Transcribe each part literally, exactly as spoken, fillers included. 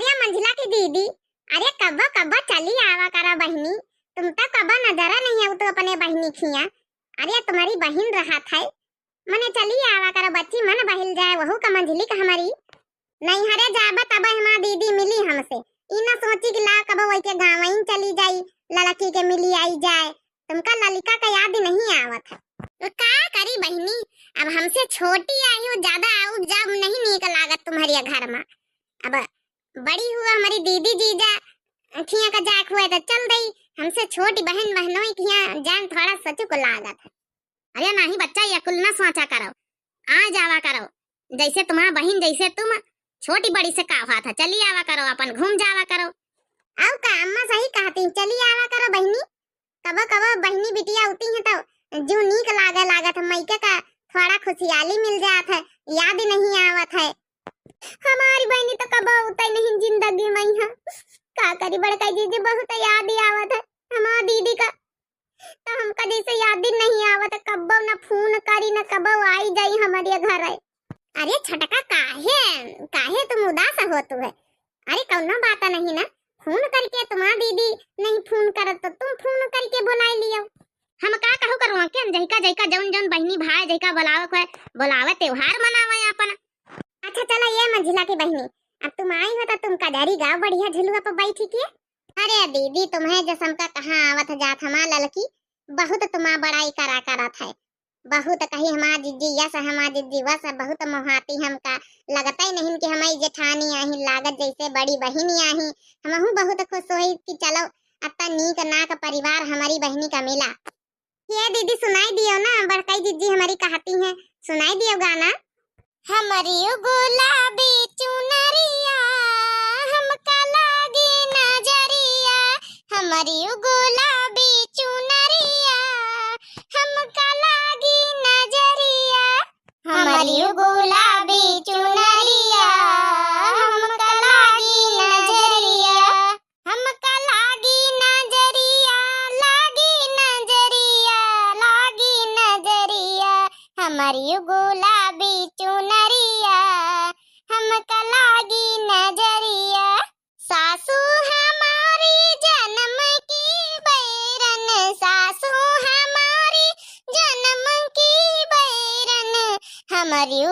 या मंझला की दीदी, अरे कब्बो कब्बो चली आवा करा बहिनी, तुम तो कब्बो नजरा नहीं आवत अपने बहिनी खिया। अरे तुम्हारी बहिन रहत है, मने चली आवा करा बच्ची, मन बहिल जाए वहू का मंझली का हमारी। नैहरे जाबे तबे हमार दीदी मिली हमसे, ई ना सोची कि ला कब्बो वही के गाँव चली जाई, लड़की के मिली आई जाए। तुमका ललिका का याद नहीं आवत है। तो का करी बहिनी, अब हमसे छोटी आई हो, ज्यादा आऊ जाऊ नहीं नीक लागत तुम्हारे घर में। अब बड़ी हुआ हमारी दीदी जीजा खिया का जाक हुए तो चल दई, हमसे छोटी बहन बहनों खिया जान थोड़ा सचुक लागत है। अरे नाही बच्चा, ये कुल ना सोचा करो, आ जावा करो, जैसे तुम्हारा बहिन जैसे तुम, छोटी बड़ी से का हुआ था, चली आवा करो, अपन घूम जावा करो। आओ का अम्मा सही कहती, चली आवा करो बहिनी, कबो कबो बहिनी बिटिया उती हैं तो जो नीक लागे लागत है, मइके का थोड़ा खुशियाली मिल जात है, याद नहीं आवत है। हमारी बहिनी तो कबो उतई नहीं जिंदगी में है, का करी बड़का जीजी बहुत याद आवत है हमार दीदी का, तो हमका जैसे याद ही नहीं आवत है, कबो न फोन करी न कबो आई जाई हमारे घर है। अरे छोटका, काहे, काहे तुम उदास होत है? अरे कौनो बात नहीं ना, फोन करके तुम्हार दीदी नहीं फोन करत तो तुम फोन करके बुलाई लियो। हम का कहू करूँ के, जहिका जहिका जौन जौन बहिनी भाई जहिका बुलावे को है, बुलावे त्योहार मनावे अपन। अच्छा चलो ये मंझला की बहिनी, अब तुम आई हो तो तुम कजरी गाओ बढ़िया झुलुआ पर बैठी के। अरे दीदी, तुम्हें जसम का कहाँ आवत जात हमार ललकी, बहुत तुम्हार बड़ाई करा करत है, बहुत कही हमार जिज्जी यस, हमार जिज्जी वस, बहुत मोहाती हमका, लगता ही नहीं कि हमारी जेठानी आही, लागत जैसे बड़ी बहिनी आही। हमहू बहुत खुश होई कि चलो अत्ता नीक नाक परिवार हमारी बहिनी का मिला। ये दीदी सुनाई दियो ना, बड़काई जिज्जी हमारी कहती हैं, सुनाई दियो गाना। हमरी गुलाबी चुनरिया, हमका लागी नजरिया, हमरी गुलाबी चुनरिया, हमका लागी नजरिया, हमरी गुलाबी चुनरिया, हमका लागी नजरिया, हमका लागी नजरिया, लागी नजरिया, लागी नजरिया, हमरी गुलाबी चुनरिया, हमका लागी नजरिया। सासू हमारी जन्म की बैरन, सासू हमारी जन्म की बैरन, हमरी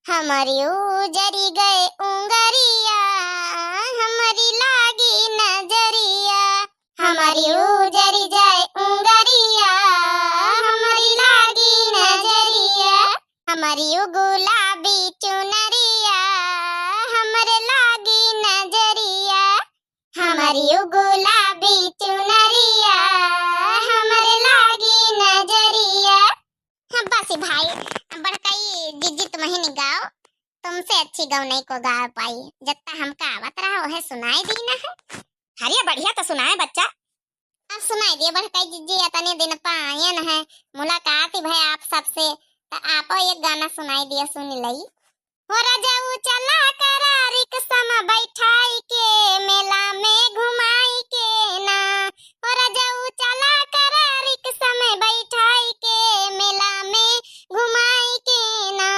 हमरी उजरी गए उंगरिया, हमरी लागी नजरिया, हमरी उजरी जाए उंगरिया, हमरी लागी नजरिया, हमरी गुलाबी चुनरिया, हमरे लागी नजरिया, हमरी गुलाबी चुनरिया, हमरे लागी नजरिया। हाँ, बस भाई, बड़काई जिज्जी तुम ही नहीं गाओ, तुमसे अच्छी गाँव नहीं को गा पाई, जत्ता हमका आवत रहा वह सुनाई दी ना है। हरिया बढ़िया तो सुनाए बच्चा। अब सुनाई दिए बड़काई जिज्जी, इतने दिन पायन है, मुलाकात ही भय आप सबसे, तो आपो एक गाना सुनाई दिया, सुन लई। हो रजऊ चला करा रिक्शा में बैठाई के, मेला में घुमाई के ना। हो रजऊ चला करा रिक्शा में बैठाई के, मेला में घुमाई के ना।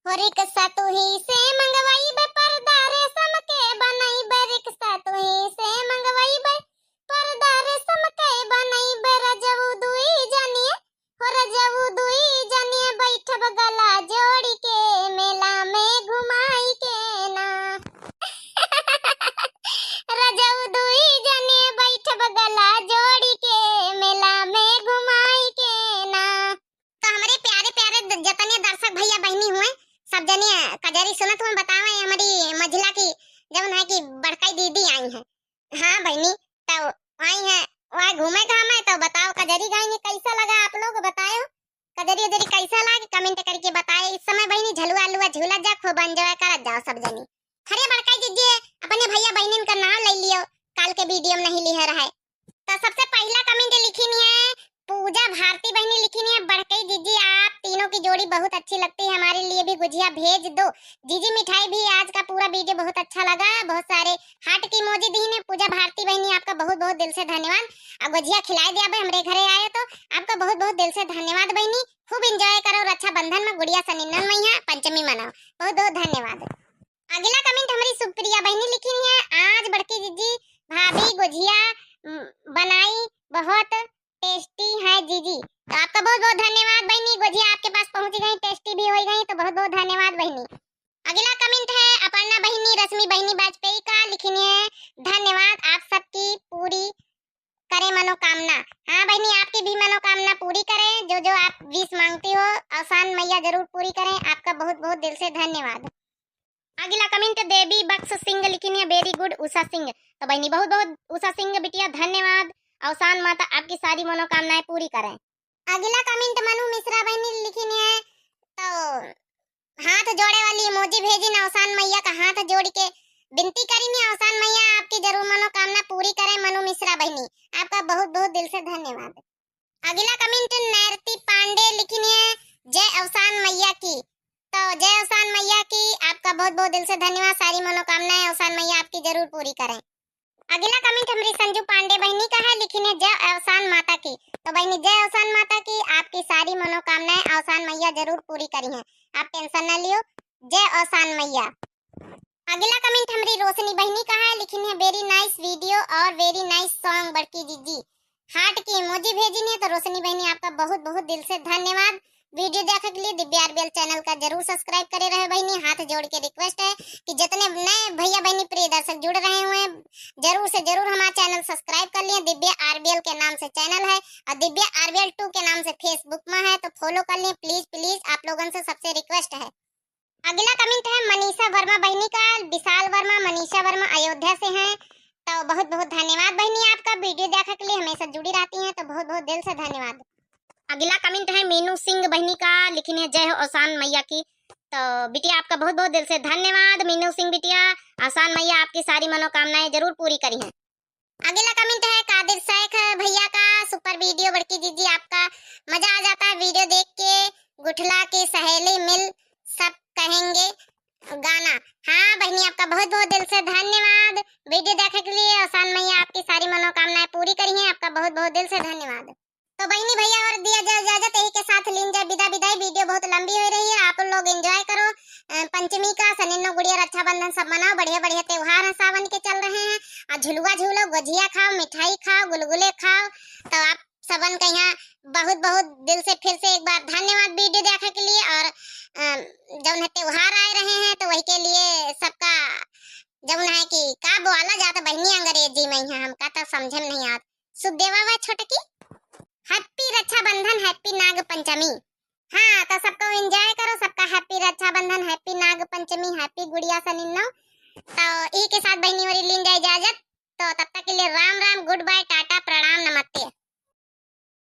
हो रिक्शा तुही से मंगवाई बे, पर्दा रेशम के बनाई बे, रिक्शा तुही से मंगवाई बे, पर्दा रेशम के बनाई बे, रजऊ दुई जनिए हो रजऊ दुई जनिए बैठब गला जोड़ी के, मेला में घुमाई के ना। रजऊ दुई जनिए बैठब गला जोड़ी के, मेला में घुमाई के ना। तो हमरे प्यारे प्यारे द-, जतने दर्शक भैया बहिनी हुए, सब जने कजरी सुनत हुए, बतावे हमारी मझिला की जौन है कि बड़काई दीदी आई हैं। हाँ बहिनी, तब आई है, वहाँ घूमे का हमें तो बताओ, कजरी गाई कैसा लगा आप लोग, बतायो। कजरी उजरी कैसा लागे, comment करके बताए। इस समय बहिनी झलुआ अलुआ झूला जा, खूब enjoy करत जाओ सब जनी। अरे बड़काई जिज्जी, अपने भैया बहिनिन का नाम ले लियो, काल के video में नहीं लिहे रहे। तो सबसे पहला comment लिखी नहीं है, पूजा भारती बहिनी लिखी नहीं है, बड़काई जिज्जी आप तीनों की जोड़ी बहुत अच्छी लगती है, हमारे लिए भी गुजिया भेज दो। जीजी मिठाई भी आज का पूरा video बहुत अच्छा लगा, बहुत सारे heart की emoji दी ने। पूजा भारती बहिनी आपका बहुत बहुत दिल से धन्यवाद। और गुजिया खिलाए दिया बे हमरे घरे आए तो आपका बहुत बहुत दिल से धन्यवाद बहिनी। खूब enjoy करो रक्षाबंधन में, गुड़िया सनिनन मैया पंचमी मनाओ। बहुत बहुत धन्यवाद। अगला comment हमारी सुप्रिया बहिनी लिखी है, गुझिया, उम, बनाई, बहुत tasty है जीजी। तो आपका बहुत बहुत धन्यवाद बहिनी, गुझिया आपके पास पहुँच गई, tasty भी होइ गई, तो बहुत बहुत धन्यवाद बहिनी। अगिला comment है अपर्णा बहिनी, रश्मि बहिनी वाजपेयी का, लिखिन है, "धन्यवाद, आप सबकी पूरी करे मनोकामना।" हाँ बहिनी, आपकी भी मनोकामना पूरी करें, जो जो आप wish मांगती हो, अवसान मैया जरूर पूरी करें। आपका बहुत बहुत दिल से धन्यवाद। अगिला comment देवी बख्श सिंह लिखिन है, "Very good उषा सिंह।" तो बहिनी बहुत बहुत उषा सिंह बिटिया धन्यवाद, अवसान माता आपकी सारी मनोकामनाएं पूरी करें। अगिला comment मनु मिश्रा बहिनी लिखिन है, तो हाथ जोड़े वाली emoji भेजिन, अवसान मैया का हाथ जोड़ के विनती करिन, अवसान मैया आपकी जरूर मनोकामना पूरी करें। मनु मिश्रा बहिनी, आपका बहुत बहुत दिल से धन्यवाद। अगिला comment नैरती पांडे लिखिन है, "जय अवसान मैया की।" तो जय अवसान मैया की, आपका बहुत बहुत दिल से धन्यवाद। सारी मनोकामनाएं अवसान मैया आपकी जरूर पूरी करें। अगिला comment हमरी संजू पांडे बहिनी का है, लिखिन है, "जय अवसान माता की।" तो बहिनी, जय अवसान माता की, आपकी सारी मनोकामनाएं अवसान मैया जरूर पूरी करिहैं, आप tension ना लियो। जय अवसान मैया। अगिला comment हमरी रोशनी बहिनी का है, लिखिन है, "Very nice video और very nice song बड़की जीजी।" Heart की emoji भेजिन है, तो रोशनी बहिनी आपका बहुत बहुत दिल से धन्यवाद। Video देखे के लिए दिव्या आरबीएल channel का जरूर subscribe करे रहे बहिनी। हाथ जोड़ के request है कि जितने नए भैया बहिनी प्रिय दर्शक जुड़ रहे हुए हैं, जरूर से जरूर हमारा channel subscribe कर लिए। दिव्या आरबीएल के नाम से channel है और दिव्या आरबीएल two के नाम से Facebook में है, तो follow कर लिए please, please, आप लोगन से सबसे request है। अगिला comment है मनीषा वर्मा बहिनी का, विशाल वर्मा, मनीषा वर्मा अयोध्या से हैं। तो बहुत बहुत धन्यवाद बहिनी आपका, video देखे के लिए हमेशा जुड़ी रहती हैं, तो बहुत बहुत दिल से धन्यवाद। अगिला comment है मीनू सिंह बहिनी का, लिखिन है, "जय हो अवसान मैया की।" तो बिटिया आपका बहुत बहुत दिल से धन्यवाद मीनू सिंह बिटिया, अवसान मैया आपकी सारी मनोकामनाएं जरूर पूरी करिहैं। अगिला comment है कादिर शेख भैया का, "Super video बड़की जीजी, आपका मजा आ जाता है video देख के, गुठला की सहेली मिल सब कहेंगे गाना।" हाँ बहिनी, आपका बहुत बहुत दिल से धन्यवाद video देखे के लिए। अवसान मैया आपकी सारी मनोकामनाएं पूरी करिहैं, आपका बहुत बहुत दिल से धन्यवाद। तो बहिनी भैया और दिया जाए इजाजत, यही के साथ लीन जाए विदा विदाई। Video बहुत लंबी हो रही है, आप लोग enjoy करो। अ, पंचमी का सनिन्नो गुड़िया रक्षाबंधन सब मनाओ, बढ़िया बढ़िया त्योहार हैं सावन के चल रहे हैं। आ झुलुआ झूलो, गुझिया खाओ, मिठाई खाओ, गुलगुले खाओ। तो आप सबन का यहाँ बहुत बहुत दिल से फिर से एक बार धन्यवाद video देखे के लिए। और, अ, जौन है त्योहार आए रहे हैं तो वही के लिए सबका जौन है कि का बोला जाता बहिनी अंग्रेजी में, यहाँ हमका तो समझे में नहीं आत। सुदेवा वा छोटकी, Happy रक्षाबंधन, Happy नाग पंचमी। हाँ, तो सबको enjoy करो, सबका Happy रक्षाबंधन, Happy नाग पंचमी, Happy गुड़िया सनिन्नो। तो यही के साथ बहिनी होरी लीन जाए इजाजत। तो तब तक के लिए राम राम, good bye, टाटा।